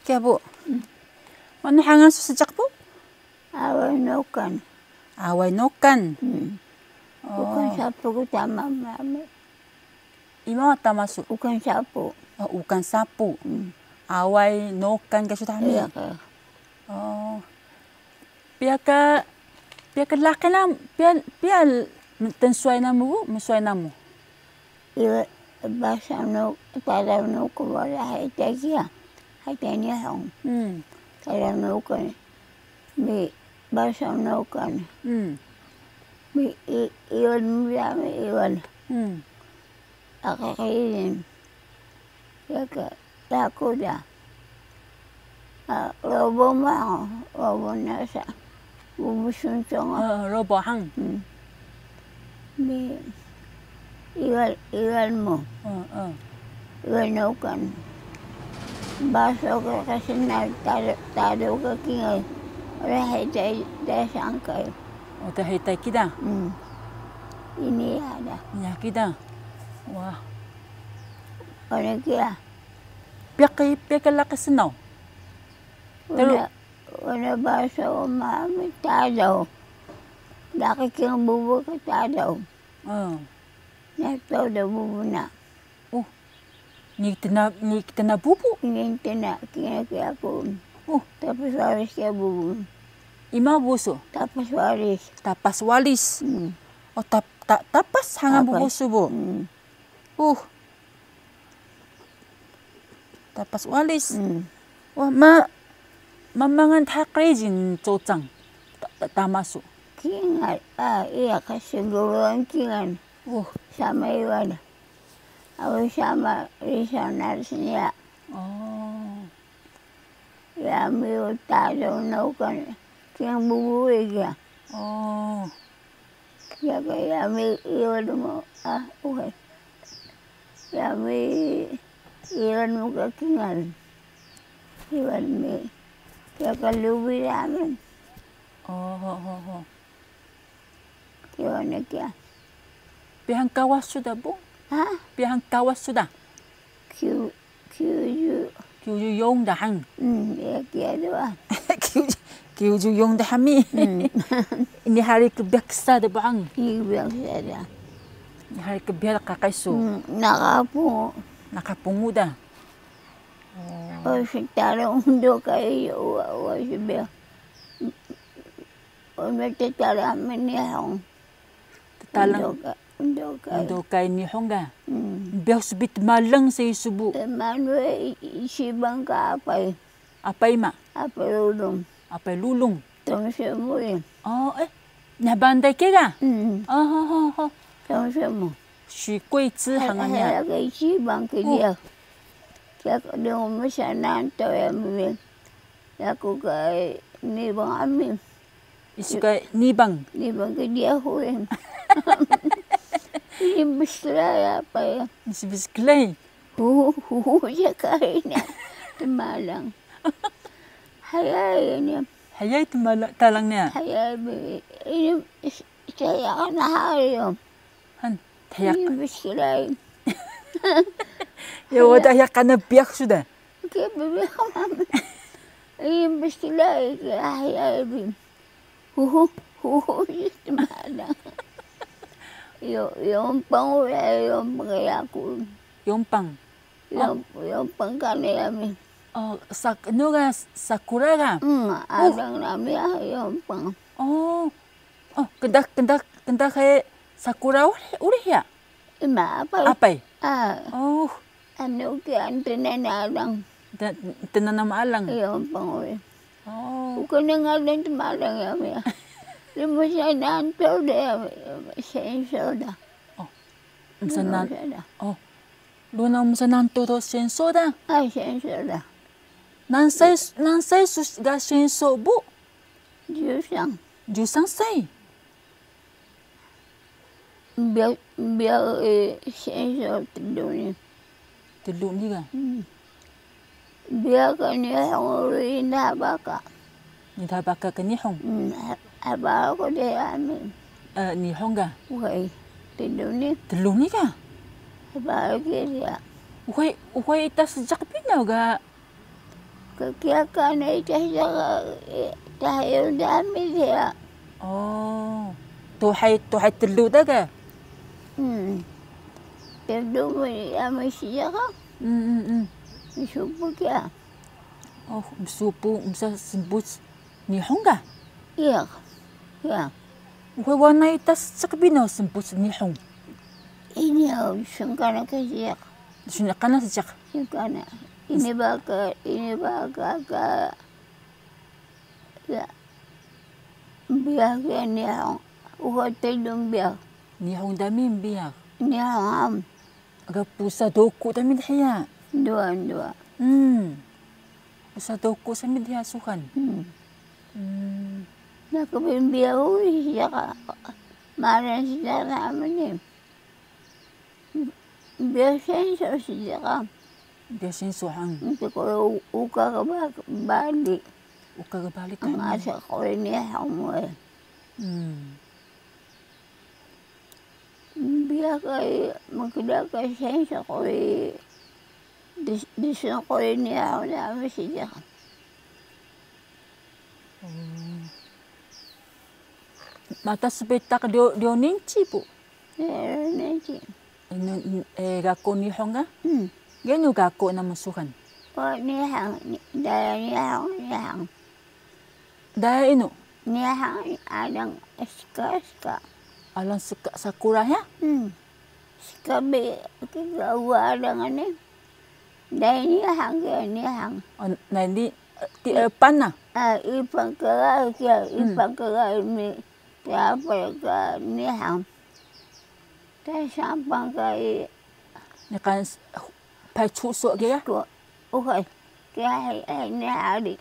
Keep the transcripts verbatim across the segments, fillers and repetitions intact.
Kiya bu. Manu hangan su seejiq bu? Away Nokan. Away Nokan. Hmm. Oh. Ukan Sapu ku tama mami. Ima tama su? Ukan Sapu. Oh, Ukan Sapu. Hmm. Away Nokan ka su tama. Iya ka. Oh. Piya ka, piya ka laqi na, piya, piya tnsuway namu bu, msuway namu? Iya, basa nu, tadaw nu ku wada haytay kiya, haytay Nihon. Hmm. Tadaw nu ku ni, mi basa nu ku ni. Hmm. Mi i, iwan mi ya mi iwan. Hmm. Aqaqilin. Iya ka, yaku da. Ah, robo ma, robo nasa. Bubu suncung. Ah, robo hang. Hmm. Mi, iwal, iwal mu. Ah, ah. Iwal Nokan. Baso ka kasina tado, tado ka kingal. Ora haytay da sangkay. Uda haytay kida? Hmm. Ini ada. Ini kida. Wah. Ora kiya. Piya ka, piya ka laqi snaw? Wana, wana basa uma mi tadaw. Laqi kingal bubu ka tadaw. Hmm. Nya tadaw bubu na. Oh. Ni tna, ni tna bubu? Ni tna kiya kiya ku. Oh. Tapas Walis kiya bubu. Ima bubu su? Tapas Walis. Tapas Walis. Hmm. Oh, tap-, ta-, Tapas hangan bubu su bu. Hmm. Uh. Tapas Walis. Hmm. Wah, ma, ma mangan dha qrijil cocang. Ta-, ta-, tama su. Kingal, ah, iya ka sguluan kingal. Uh. Sama iwal. Awi sama risa naris niya. Oh. Yami uta do no kan. Kingal bubu iya. Oh. Iya ka yami iwal mu, ah, uhay. Yami iwal mu ka kingal. Iwal mi. Iya ka lubi ramen. Oh, ho, ho, ho. Kiya na kiya. Piya han kawas su da bu? Ha? Piya han kawas su da? Kyu-, kyuju. Kyuju yong da han. Hmm, iya kiya do. Kyuju, kyuju yong da hami. Hmm. Ini hari kbiyak sa da bu han. Ini kbiyak sa da. Ini hari kbiyak qaqay su. Hmm, naqapungu. Naqapungu da. Oh, si tala undo kay, wa, wa, si biya. Undo tala mi Nihon. Tala. Undo ka, undo kay. Undo kay Nihon ga? Hmm. Biya su bi tmalang sa isu bu. Eh, manu, eh, i-, i-, Sibang ka Apay. Apay ma? Apay Lulung. Apay Lulung. Tong semu i. Oh, eh. Nah, Banday kiya ga? Hmm. Oh, ho, ho, ho. Tong semu. Shi Kuei Tsu hangan niya. Hay, hay, Sibang kiya. Oh. Kiya ka dong mesa nanto ya mi. Yaku ka Nibang ami. Isu ka Nibang. Nibang ka diya huwin. Ini bsla ya apa ya? Ini bsla. Hu, hu, hu, ya ka ini. Tmalang. Hayay ini. Hayay tmalang, talang niya. Hayay bi. Ini is-, saya kan hari ya. Han, thayak. Ini bsla. Ya, wada ya kana biyak su da. Ke bebe mami. Ini bsla ke ah ya bi. Huhu, huhu, mana. Yo, Yompang ya, Yompang yaku. Yompang. Yom-, Yompang kana ya mi. Oh, sak-, nu ga Sakura ga? Hmm, adang nami ya, Yompang. Oh. Oh, kndadax, kndadax, kndadax he Sakura uri, uri ya? Ima, Apay? Apay. Ah. Oh. Anu ki, anu tnana alang. Te-, tnana alang? Iyo, Yompang uri. Oh. Uka na ngalan tmalang ya, mi. Lima sa nanto da ya, mi. Senso da. Oh. Msa nan-, oh. Luna msa nanto do senso da? Ay, senso da. Nansay, nansay su ga senso bu? Jusang. Jusang say? Biya, biya, eh, senso telu ni. Telu ni ga? Hmm. Biya ka Nihon uri ina baka. Ina baka ka Nihon? Hmm, ha-, haba ko de ami. Eh, Nihon ga? Uxay, telu ni. Telu ni ga? Haba ko de. Uxay, uxay ita seejiq pinaw ga? Kkiya ka na ita sa ka, eh, tahayu dami diya. Oh. Tuhay, tuhay telu da ka? Hmm. Telu mu yami siya ka? Hmm, hmm, hmm. Msupu kiya. Oh, msupu, msa smbuc Nihon ka? Iya. Iya. Uxe wana ita seejiq bi no smbuc Nihon? Ini o, sun kana ka seejiq. Sun kana seejiq? Sun kana. Ini ba ka, ini ba ka, ka, ya. Biyak ya Nihon. Uxe telu biyak. Nihon dami biyak. Nihon am. Aga pusa doku dami dhiya. Nduwa, nduwa. Hmm. Pusa doku sami dhiya suxan. Hmm. Hmm. Naku bimbiya uri siya ka. Maran siya ka amani. Biya senso siya ka. Biya senso han. Nti ko uka ka ba-, bali. Uka ka bali tami. Ang asa ko ini hamu eh. Hmm. Biya ka, mkda ka senso quri, dis-, disun quri niya, wala msija. Hmm. Mata sbitaq ryo-, ryoninci pu? Eh, ryoninci. Inu, eh, gako Nihon ga? Hmm. Ga inu gako namu suxan? O, Nihon, ni-, daya Nihon, Nihon. Daya inu? Nihang alang ska, ska. Alang ska sakura ya? Hmm. Ska bi, kiga uwa alang ani. Dai Nihang kiya, Nihang. Oh, na ini, eh, ti, eh, pana? Ah, ipan kara kiya, hmm, ipan kara mi. Kiya apa ka Nihang. Dai sampang ka i. Niqan s-, pai cuso kiya? Ko, uxay. Kiya hay, hay, ni hari.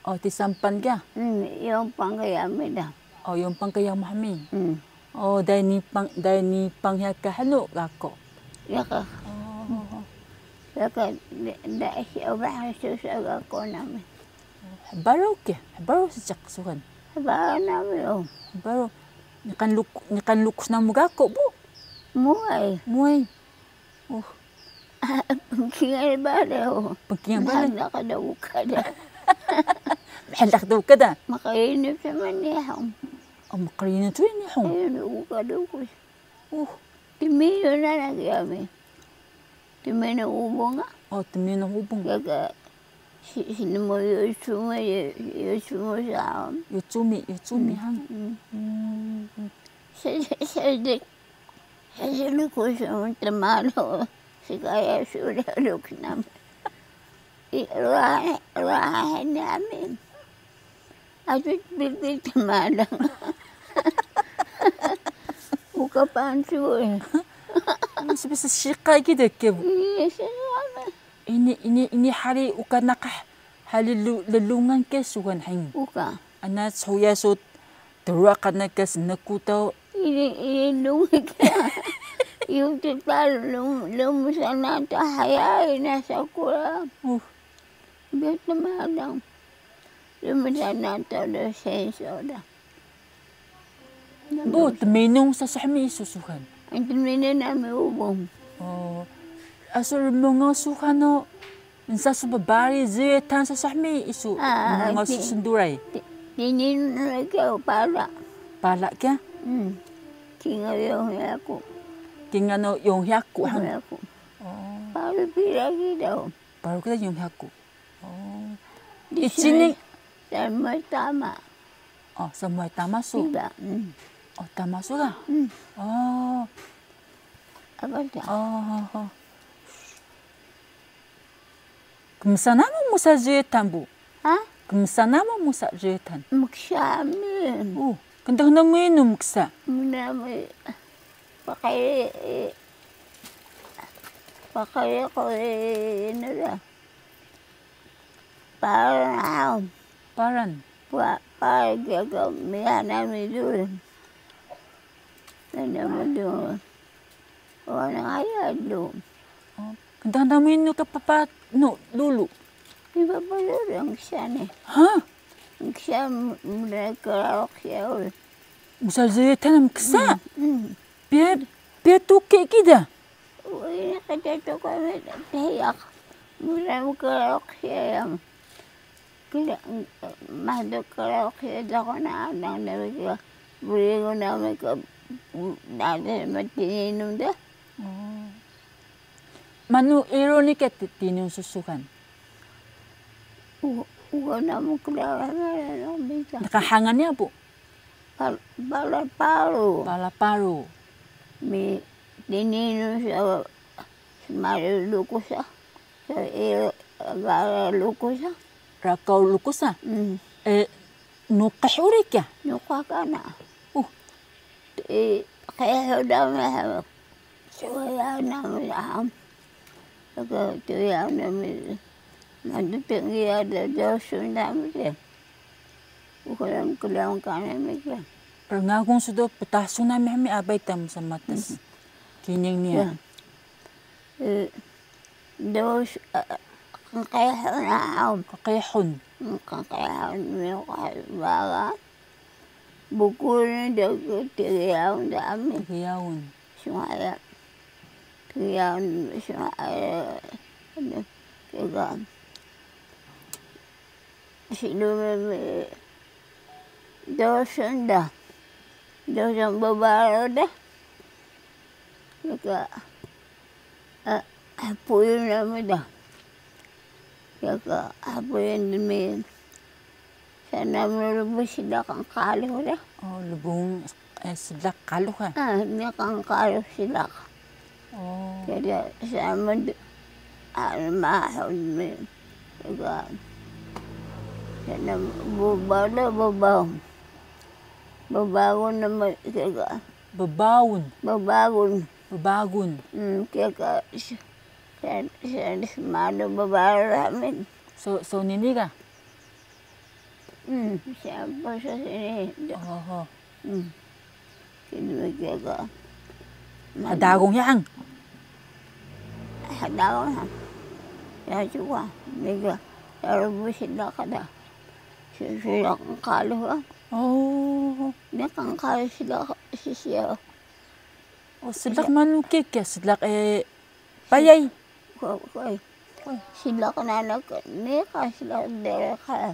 Oh, ti sampan kiya? Hmm, yonpang kiya mi da. Oh, yonpang kiya mahmi. Hmm. Oh, dai nipang, dai nipang hiya ka hanu gako. Ya ka. Oh. Ya ka, da, da, si obah susa gako nami. Hbaraw kiya, hbaraw seejiq suxan. Hbaraw nami o. Hbaraw. Niqan luk-, niqan lukus namu gako bu? Muway. Muway. Uh. Pnkingal bale o. Pnkingal bale? Nda ka da uka da. Mhlaq da uka da? Mqrinu tama Nihon. Oh, mqrinu tu Nihon. Ayun, uka da uka. Uh. Tminu nanaq yami. Tminu ubung a. Oh, tminu ubung. Gaga si-, sinmu yusumu, yu-, yusumu sa. Yucumi, yucumi han. Hmm. Hmm. Sa-, sa-, sa-, Hsluku sun tmalu, skaya sura luk nam. I, ruah, ruah nami. Aduh, bibi tmalang. Uka pansu, eh. Mas bisa siqa ki deke. Iya, siqa. Ini, ini, ini hari uka naqah hari lu-, lnglungan ke suxan hini. Uka. Ana shuya su truwa kana ke sneku taw. Ini, ini lungi ke. Yu tu taru lung, lung sana ta haya ina sakura. Uh. Biya tmalang. Lung sana ta do senso da. Bu, tminun sa sahmi isu suxan? Tminun nami ubung. Oh. Asu rmungo suxan o, nsa su bbari ztan sa sahmi isu. Ah, rmungo ti-, su snduray. Ti-, tninun ke pala. Pala kiya? Hmm. Kingal yong hyaku. Kingal no yong hyaku han? Yong hyaku. Oh. Paru pira kiya o? Paru kiya yong hyaku. Oh. Di sini. Ichini. Samay tama. Oh, samay tama su. Tiga, hmm. Oh, tama su ga? Hmm. Oh. Apa ta? Oh, oh, oh. Kmsa namu musa ztan bu? Ha? Kmsa namu musa ztan? Mksa mi. Oh, kndh namu inu mksa? Mnami. Pakay, pakay ko ina da. Paran. Paran. Pa-, paran kiya ka miyah nami dulu. Miyah nami dulu. Wana ngaya dulu. Oh, kndh namu inu ka papa nu dulu? Ni papa dulu ang kiya ni. Ha? Ang kiya m-, mreka rok kiya ul. Musa ztan mksa? Hmm, hmm. Piya, piya tuki kida? Uy, nakita to kami, tayak. Mula mukha okay yan. Ida, mahdu karaoke da ko na, nang na ka, bringun na ka, nade ma tninun da. Oh. Manu iro ni ke ti-, tninun susugan? U-, uga namu klara na bisa. Naka hangan ya, Bu? Pal-, pala paru. Pala paru. Mi tninun sa, smari lukus sa. Sa iro gara lukus sa. Rakaw lukus sa? Mm. Eh, nuqih uri kiya? Nuqih kana. Uh. I, qehu da me, suya na me am. Ka tuya na me, madu tengi ada dosun da me de. Ukuran kelang kana me de. Rngagun su do ptasun nami hmi abay ta msa matas. Mm. Kining niya. Ya. Eh, dos, eh, qeqehun aum. Qeqehun. Qeqehun mi qeqehun baga. Buku ni do tgiyaun da ami. Tgiyaun. Sungaya. Tgiyaun sungaya. Anu, kega. Sidu meme dosun da. Dosun bbaro da. Yaka, eh, hpuyun nami da. Yaka, hpuyun dmi. Sana mrbu slaq qalux da. Oh, lbung, eh, slaq qalux, eh? Ah, niqan qalux slaq. Oh. Keda sama d-, ah, mahun mi. Kega. Sana bubada bubau. Bbagun nama kega. Bbagun. Bbagun. Bbagun. Hmm, kega s-, s-, s-, malu bbagun ramen. So, so nini ga? Hmm, siapa so sini? Oh, oh. Hmm. Kini kega. Hdagung ya ang. Hdagung ya. Ya juga. Mega. Ya rubu sida kada. Sida qalux. Oh. Niqan qalux sida sisiya. Oh, slaq manu ke kiya, slaq, eh, payay. Ko, ko. Slaq nanaq niqan slaq dere ka.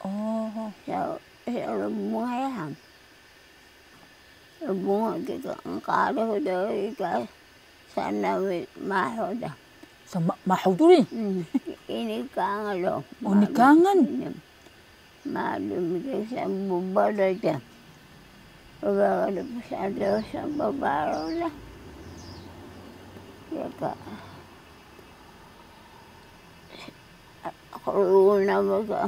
Oh. Ya, ya, bunga ya. Bunga kika qalux do ika sana wi mahu da. Sa ma-, mahu duri? Hmm. Ini kangan lo. Oh, ini kangan? Ini. Malu mi kika sa bubara da. Bubara da sa bubara da. Ya ka. Qrun nama ka.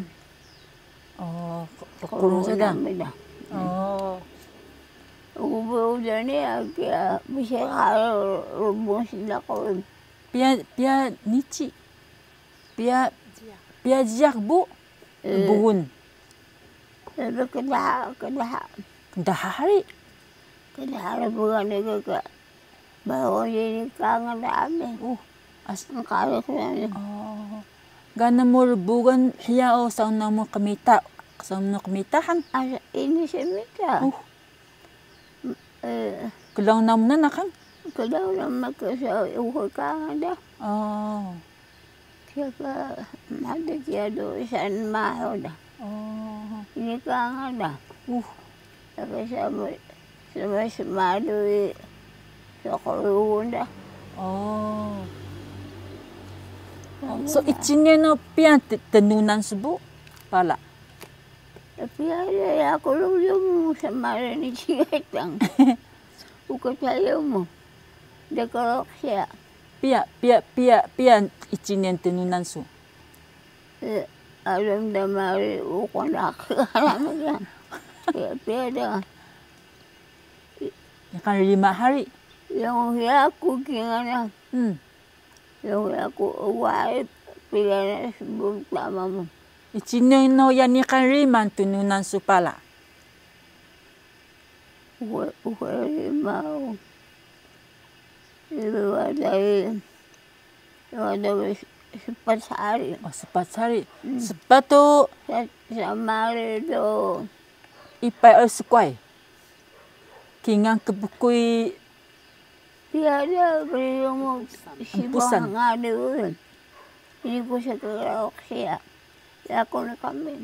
Oh, qrun saga. Nama da. Oh. Ubu uda ni aki, ah, bisa karo rubung sida qrun. Piya, piya nici. Piya, piya jiyax bu. Eh. Bugun. Ebe kdaha, kdaha. Kdaha hari. Kdaha hari bugan ege ka. Bahu ini kangan da ami. Uh, as- Ngkari ku nami. Oh. Ga namu rbugan hiya o saun namu qmita, saun namu qmita han. As-, ini smita. Uh. Eh. Klaun namu nanaq han? Klaun namu ka sa uxe kangan da. Oh. Kiya ka mada kiya do isan mahu da. Oh. Ini kangan da. Uh. Kiya ka sama, sama smalu i soqrun da. Oh. So, icinen o piya te-, tnunan su bu pala? Tapi ya, ya, ya, aku lu, lu, sama ni cigetang. Uka saya mu. Dia kalau saya. Piya, piya, piya, piya icinen tnunan su. Eh, alam da mari uka nak alam ya. Piya, piya da. Niqan rima hari. Yang ya aku kingana. Hmm. Yaku wai pila na sbun tama mu. Icinen o ya niqan rima tnunan su pala? Uxe, uxe rima o. Ilu wada i, wada i spat hari. Oh, spat hari. Hmm. Spat o. Sa-, samari do. Ipay o skuway. Kingal kbkuy. Piya da briyung mu sipaah ngari uri. Ini ku sa karaoke siya. Yaku ni kami.